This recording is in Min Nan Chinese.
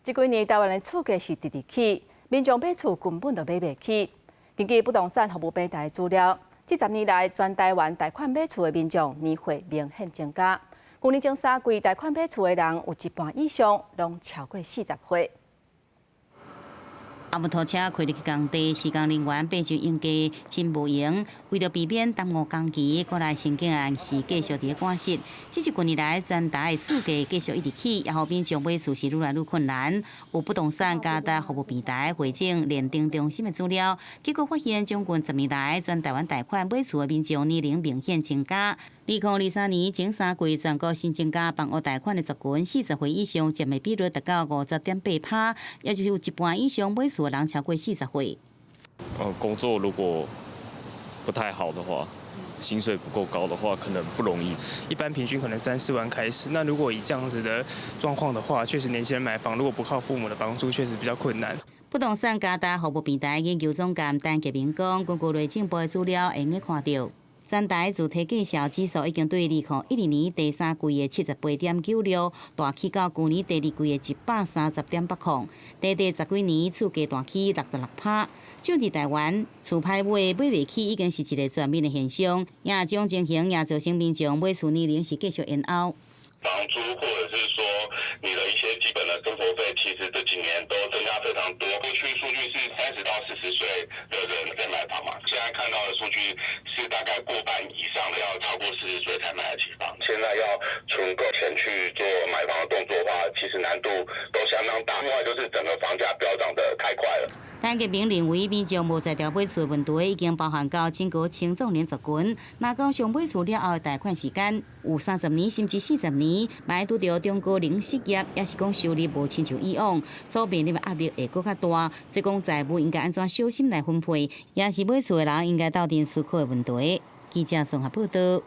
這幾年台灣的厝價是直直起，民眾買厝根本就買袂起。根據不動產服務平台的資料，這10年來全台灣貸款買厝的民眾年歲明顯增加。舊年前三季貸款買厝的人有一半以上攏超過40歲。阿摩托車開入去工地，施工人員爬上鷹架真無閒。為著避免耽誤工期，過來申請案是繼續佇咧趕實。只是近年來全台的厝價繼續一直起，也予民眾買厝是愈來愈困難。有不動產加值服務平台匯整聯登中心的資料，結果發現將近10年來全台灣貸款買厝的民眾年齡明顯增加。2023年前三季全國新增加房屋貸款的族群，40歲以上佔的比率達到50.8趴，也就是有一半以上買厝的人超過40歲。工作如果不太好的話，薪水不夠高的話，可能不容易。一般平均可能三四萬開始。那如果以這樣子的狀況的話，確實年輕人買房如果不靠父母的幫助，確實比較困難。不動產加值服務平台研究總監陳傑明講，根據內政部的資料，會用看著。全台自提價數指數已經對2012年第三季的78.96，大起到舊年第二季的130.80，短短十幾年厝價大起66趴。就佇台灣，厝歹買買袂起已經是一個全面的現象，這種情形也造成民眾買厝年齡是繼續延後。房租或者是說你的一些基本的生活費，其實這幾年都增加非常多。過去數據是30到40歲的人在買房嘛，現在看到的數據是大概過半以上的要超過40歲才買得起房。現在要存夠錢去做買房的動作的話，其實難度都相當大。另外就是整個房價飆漲得太快了。陳傑明認為，民眾無才調買厝問題已經包含到整個青壯年族群。若加上買厝了後的貸款時間有30年甚至40年，萬一拄著中高齡失業，抑是講收入無親像以往，所面臨的壓力會閣較大。所以講債務應該按怎小心來分配，也是買厝的人應該鬥陣思考的問題。記者綜合報導。